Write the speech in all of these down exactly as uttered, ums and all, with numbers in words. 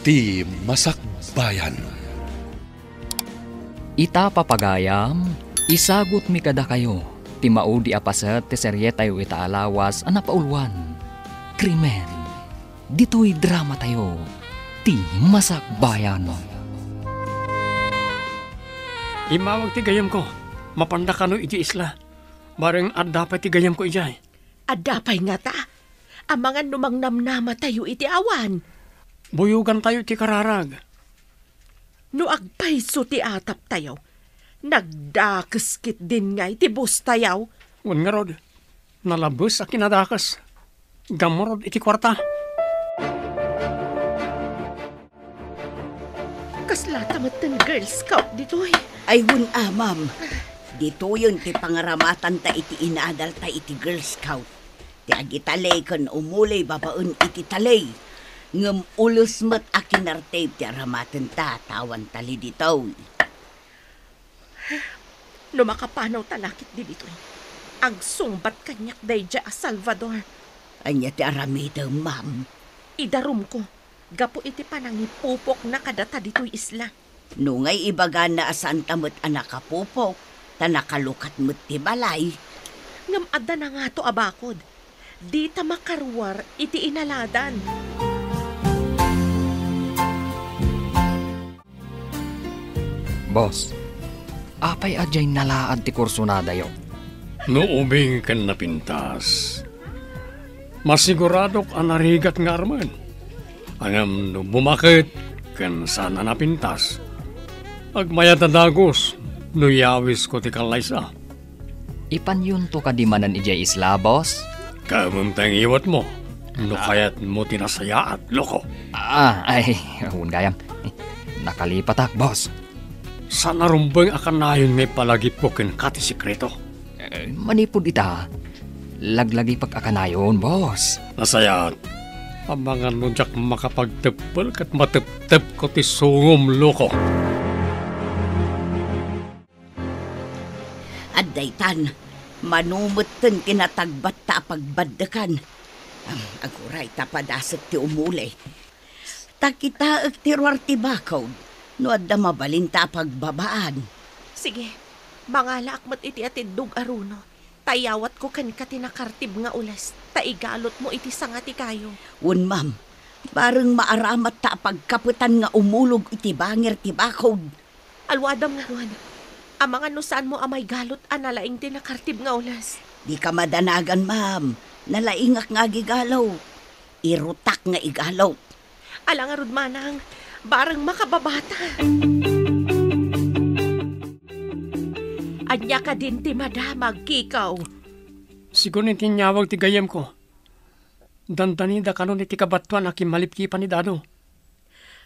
Ti Masakbayan. Ita, papagayam, isagutmi kadakayo ti maudi a paset ti serietayo ita a lawas a napauluan, Krimen. Ditoy dramatayo, Ti Masakbayan. Immawag ti gayyemko. Mapanda kano idiay isla. Bareng adda pay ti gayyemko idiay. Adda pay ngata? Amangan no mangnamnamatayo iti awan. Buyogantayo iti kararag. No agpayso ti ataptayo, nagdakes ketdin ngay ti bostayo. Wen ngarud, nalabes a kinadakes. Gammurod iti kuarta. Kaslata metten Girl Scout ditoy. Ay, wen a, ma'am. Ditoyen ti pangaramatanta iti inadalta iti Girl Scout. Ti agitaley ken umuley babaen iti taley. Ngem ules met a kinartib ti aramatenta ta awan taley ditoy. No makapanawta la ketdi ditoy, agsungbat kaniak daydiay a Salvador. Ania ti aramidem, ma'am? Idarumko gapu iti panangipupokna kadata ditoy isla. No ngay ibagana a saanta met a nakapupok, ta nakalukat met ti balay. Ngem adda nangato a bakod. Dita makaruar iti inaladan. Boss, apay a diay nalaad ti kursonadayo? No ubing ken napintas, masiguradok a narigat nga armen. Ngem no bumaket ken saan a napintas, agmayat a dagus no yawisko ti kallaysa. Ipanyonto kadi manen idiay isla, boss? Kaemem ta ngiwatmo no kayatmo ti nasayaat, loko. Ah, ay, wen gayam. Nakalipatak, boss. Saan a rumbeng a kanayon nga ipalagipko kenka ti sekreto. Eh, manipud ita, laglagipek a kanayon, boss. Nasayaat. Amangan no diak makapagteppel ket mateptepko ti sungom, loko. Adda itan, mano metten ti natagbatta a pagbaddekan. Am, aguray ta padasek ti umuli. Ta kitaek ti ruar ti bakod, no adda mabalinta a pagbabaan. Sige, mangalaak met iti atiddog a runo, ta iyawatko kenka ti nakartib nga ules, ta igalutmo iti sanga ti kayo. Wen, ma'am, bareng maaramatta a pagkapetan nga umulog iti bangir ti bakod. Aluadam ngarud. Amangan no saanmo a maigalut a nalaing ti nakartib nga ules. Dika madanagan, ma'am. Nalaingak nga agigalut. Irutak nga igalut. Ala ngarud, manang, bareng makababata. Ania kadin ti madamag, Kiko? Sigun iti inyawag ti gayyemko. Dandanida kanon iti kabatoan a kimmalipkipan ni Dado.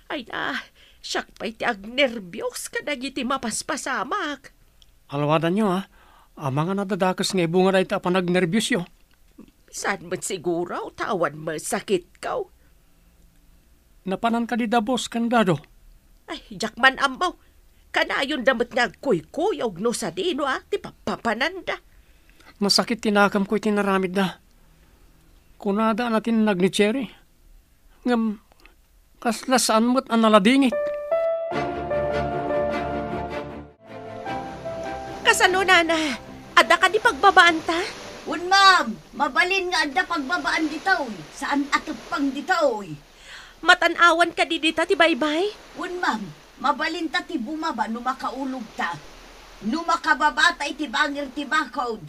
Ay na, siak pay ti agnerbios kadagiti mapaspasamak. Alwadanyo, a. Amangan a dadakes nga ibunga dayta a panagnerbiosyo. Saan met siguro ta awan masakitko? Napanan kadi da boss ken Dado? Ay, diak man ammo. Kanayonda met nga agkuykuyog no sadino a ti papapananda. Nasakit ti nakemko iti naramidda. Kunada a natinnag ni Cherry. Ngem, kasla saan met a naladingit. Kasano, nana? Adda kadi pagbabaanta? Wen, ma'am. Mabalin nga adda pagbabaan ditoy. Saan a teppang ditoy. Matan-awan kadi dita ti baybay? Wen, ma'am. Mabalinta ti bumaba no makaulogta. No makababata iti bangir ti bakod,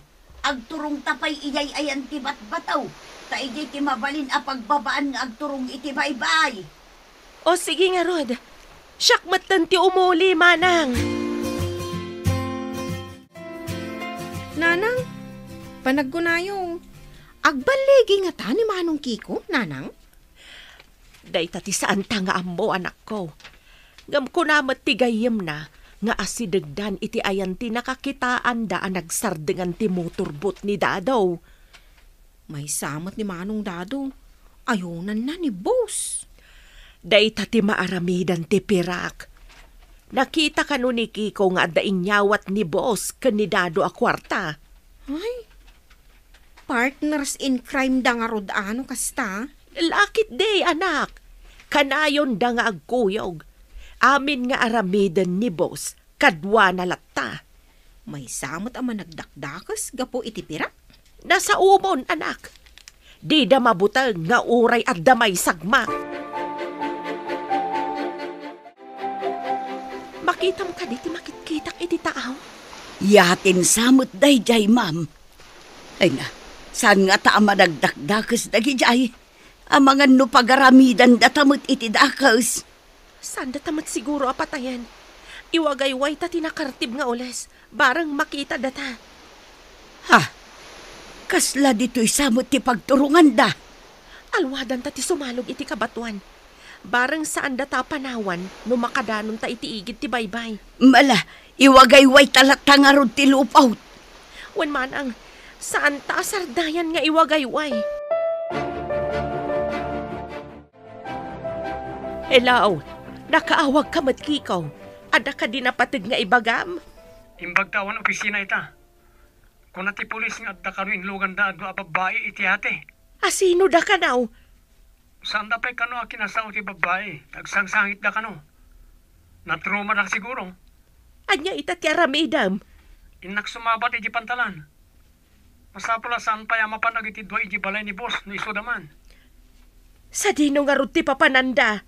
agturongta pay idiay ayan ti batbataw, ta idiay ti mabalin a pagbabaan nga agturong iti baybay. O, sige ngarud. Siak metten ti umuli, manang. Nanang, panagkunayo, agballigi ngata ni Manong Kiko, nanang? Dayta ti saanta nga ammo, anakko. Ngem kuna met ti gayyemna nga asidegdan iti ayan ti nakakitaanda a nagsardengan ti motorboat ni Dado. Maysa met ni Manong Dado. Ayonanna ni Boss. Dayta ti maaramidan ti pirak. Nakita kano ni Kiko nga adda inyawat ni Boss ken ni Dado a kuarta? Ay, partners in crime da ngarud a no kasta? Lakit di, anak. Kanayonda nga agkuyog. Amin nga aramiden ni boss, kaduana latta. Maysa met a managdakdakes gapu iti pirak? Nasaomon, anak. Dida mabuteng nga uray adda maysagmak. Makitam kadi ti makitkitak iti taaw? Yatin sa met daydiay, ma'am. Ay na, saan ngata a managdakdakes dagidiay? Amangan no pagaramidandata met iti dakes. Saandata met siguro a patayen. Iwagaywayta ti nakartib nga ules, bareng makitadata. Ha? Kasla ditoy sa met ti pagturonganda? Alwadanta ti sumalog iti kabatoan. Bareng saandata a panawan no makadanonta iti igid ti baybay. Mala, iwagaywayta latta ngarud ti lupaw. Wen manang, saanta a sardayan nga iwagayway. Hello, nakaawagka met, Kiko. Adda kadi napateg nga ibagam? Imbagta awan opisina ita. Kuna ti pulis nga adda kano inluganda a dua a babbai iti ate. Asino da kano? Saanda pay kano a kinasao ti babbai, tagsangsangitda kano. Natraumadak siguro. Ania ita ti aramidem? Innak sumabat iti pantalan. Masapul a saan pay a mapan dagiti dua iti balay ni boss no isuda man. Sadino ngarud ti papananda?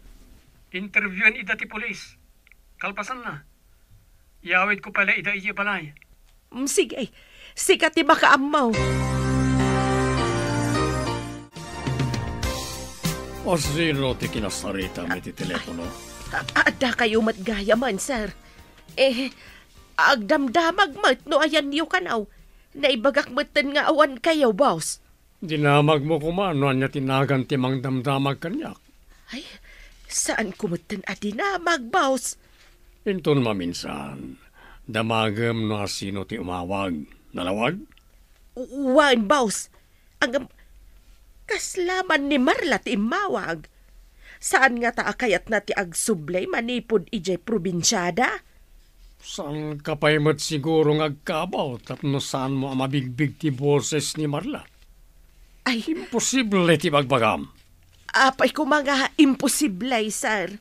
Interviewin ida ti pulis. Kalpasanna, iyawidko pay la ida iti balay. Mm, sige. Sika ti makaammo. Asino ti kinasaritam iti telepono? A-, adda kayo met gayamen, sir. Eh, agdamdamag met no ayanyo kano. Naibagak metten nga awan kayo, boss. Dinamagmo koma no ania ti nagan ti mangdamdamag kaniak. Ay, saanko metten a dinamag, boss. Inton maminsan, damagem no asino ti umawag. Nalawag? Wen, boss. Ngem, kasla man ni Marla ti immawag. Saan ngata a kayatna ti agsubli manipud idiay probinsiada? Saanka pay met siguro nga agkabaw tapno saanmo a mabigbig ti boses ni Marla? Ay. Imposible ti bagbagam. Apay koma nga imposible, sir.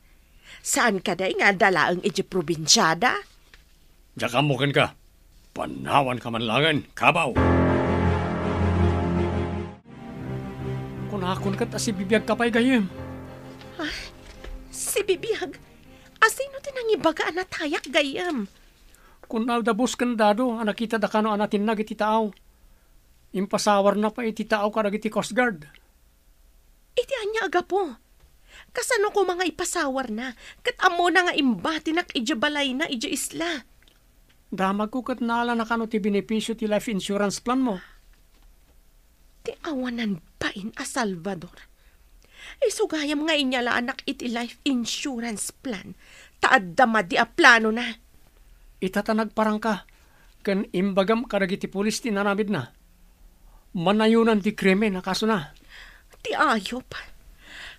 Saan kadi nga adda laeng iti probinsiada? Diak ammo kenka. Panawanka man laengen, kabaw. Kunakon ket a sibibiagka pay, gayyem. Ah, sibibiag? Asino ti nangibaga a natayak, gayyem? Kunana da boss ken dado a nakitada kano a natinnag iti taaw. Impasawarna pay iti taaw kadagiti Coast Guard. Iti ania a gapu? Kasano koma nga ipasawarna ket ammona nga imbatinak idiay balayna idiay isla? Damagko ket naalana kano ti benepisio ti life insurance plan mo. Ti awanan bain a Salvador. Isu gayam nga inyalaanak iti life insurance plan ta adda madi a planona. Ita ta nagparangka ken imbagam kadagiti pulis ti inaramidna. Manayonan ti krimen a kasona. Ti ayup.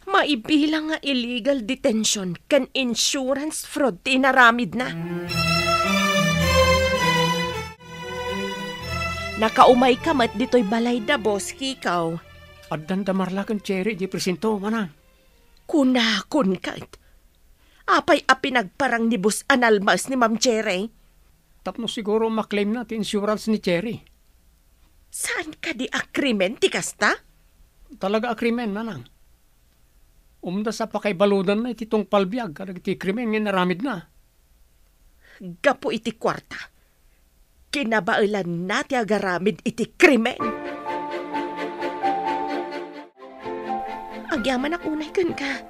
Maibilang nga illegal detention ken insurance fraud ti inaramidna. Nakaumayka met ditoy balayda, Boss Kikaw. Addan da Marla ken Cherry idiay presinto, manang. Kunakon ket. Apay a pinagparang ni Boss Analmas ni Ma'am Cherry? Tapno siguro maklaimna ti insurance ni Cherry. Saan kadi a krimen ti kasta? Talaga a krimen, manang. Umdas a pakaibaludanna iti tungpal biag kadagiti krimen nga inaramidna. Gapu iti kuarta, kinabaelanna ti agaramid iti krimen. Agyamanak unay kenka,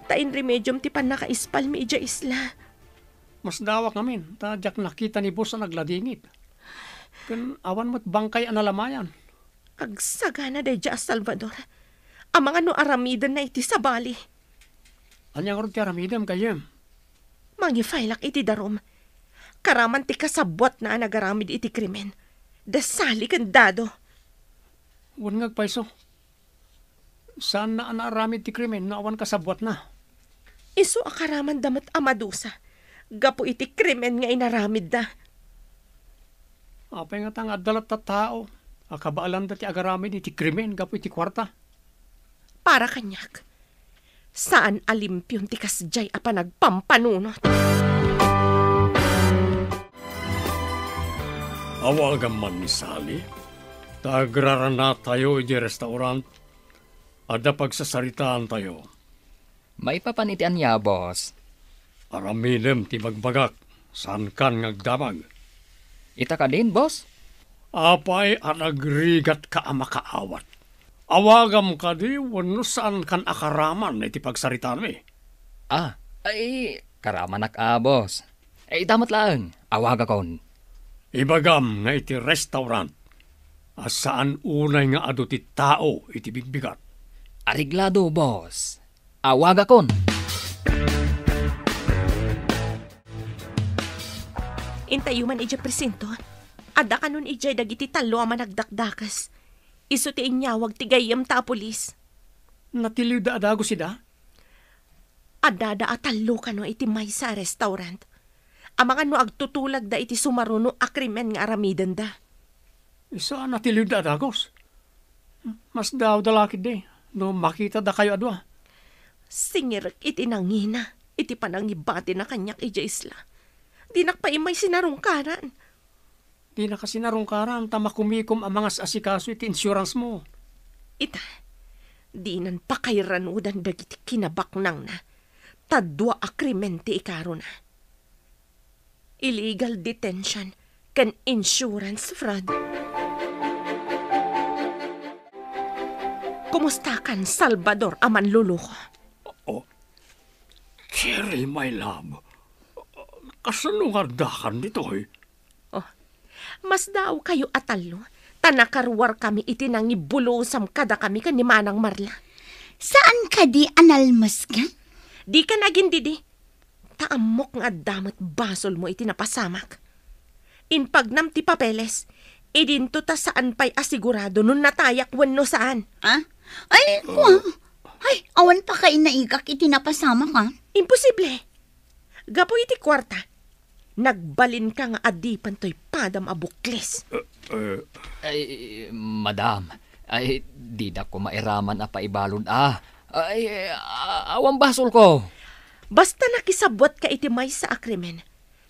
ta inremediom ti pannakaispalmi idiay isla. Masdawak ngamin, ta diak nakita ni boss a nagladingit. Ken awan met bangkay a nalamayan. Agsagana daydiay a Salvador. Amangan no aramidenna iti sabali. Ania ngarud ti aramidem, gayyem? Mangifaylak iti darum. Karaman ti kasabbuatna a nagaramid iti krimen. Da Sally ken Dado. Wen nga agpayso. Saanna a naaramid ti krimen no awan kasabbuatna. Isu a karamanda met a madusa gapu iti krimen nga inaramidda. Apay ngata nga adda latta tao a kabaelanda ti agaramid iti krimen gapu iti kuarta? Para kaniak, Saan a limpion ti kasdiay a panagpampanunot. Awagam man ni Sally, ta agraranatayo idiay restaurant. Adda pagsasaritaantayo. Maipapan iti ania, boss? Aramidem ti ibagbagak, saankan nga agdamag. Ita kadin, boss? Apay a nagrigatka a makaawat? Awagam kadi wenno saankan a karaman iti pagsaritaanmi? Ah, ay, karamanak a, boss. Ay, ita met laeng, awagakon. Ibagam nga iti restaurant, a saan unay nga adu ti tao iti bigbigat. Areglado, boss. Awagakon. Intayo man idiay presinto. Adda kanon idiay dagiti tallo a managdakdakes. Isu ti inyawag ti gayyemta a pulis. Natiliwda a dagus ida? Addada a tallo kano iti maysa a restaurant. Amangan no agtutulagda iti sumaruno a krimen nga aramidenda. Isu a natiliwda a dagus. Masdaawda la ketdi no makitada kayo a dua. Singirek iti nangina iti panangibatina kaniak idiay isla. Dinak pay immay sinarungkaran. Dinak a sinarungkaran ta makumikom a mangas-asikaso iti insurance mo. Ita, dinan pakairanudan dagiti kinabaknangna ta dua a krimen ti ikaruna. Illegal detention ken insurance fraud. Kumustakan, Salvador a manluluko? Oh, Cherry, my love. Kasano nga addakan ditoy? Oh, masdaawkayo a tallo, ta nakaruarkami iti nangibulosam kadakami ken ni Manang Marla. Saan kadi a nalmeskan? Dika nagindidi. Ta ammok nga adda met basolmo iti napasamak. Impagnam ti papeles, idinto ta saan pay a sigurado no natayak wenno saan. Ah? Ay, kua. Ay, awan pakainaigak iti napasamak, ah. Imposible. Gapu iti kuarta, nagbalinka nga adipen toy padam a buklis. Eh, eh. Ay, madam, ay, didak koma iraman a paibalud, ah. Ay, a-, awan basolko. Basta nakisabwatka iti maysa a krimen,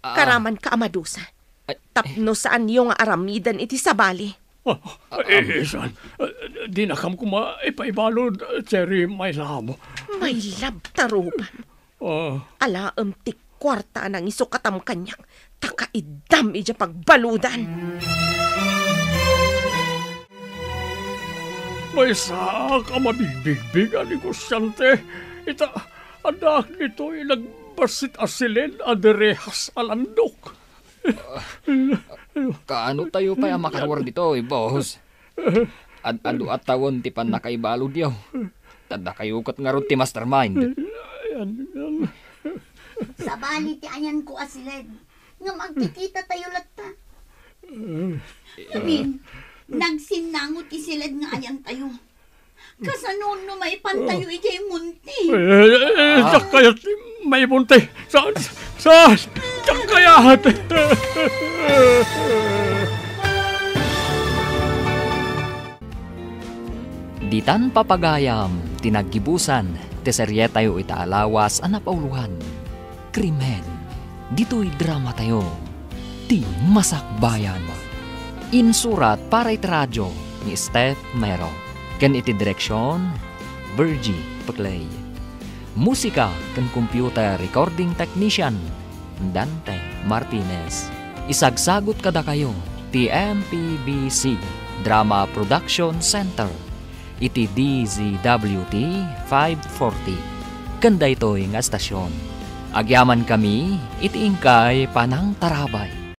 Ah. karamanka a madusa. Ay. Tapno saanyo nga aramiden iti sabali. Ah, Ah, eh, ah. Isan, eh, dinakam koma ipaibalud, Cherry, my love. My love, tarupam. Ah. Alaem ti kuarta a nangisukatam kaniak, ta kaiddam idiay pagbaludan. Maysaak a mabigbigbig a negosiante. Ita, addaak ditoy nagbassit a siled a direhas a landok. Kaano tayo pay a makaruar ditoy, boss? Ad-adu a tawen ti pannakaibaludyo. Ta dakayo ket ngarud ti mastermind. Sabali ti ayanko a siled. Ngem agkikita tayo latta. Ngamin, nagsinnango ti siled nga ayan tayo. Kasano no maipan tayo idiay monte? Eh, eh, eh, Ah. Diak kayat maimonte. Saan? Saan? Diak kayat. Ditan papagayam ti naggibusan ti serietayo ita a lawas a napauloan, Krimen. Ditoy dramatayo, Ti Masakbayan. Insurat para iti radio ni Steph Mero, ken iti direksion, Virgie Peclay. Musika ken computer recording technician, Dante Martinez. Isagsagut kadakayo ti M P B C Drama Production Center iti D Z W T five forty. Ken daytoy nga estasion, agyamankami iti inkay panangtarabay.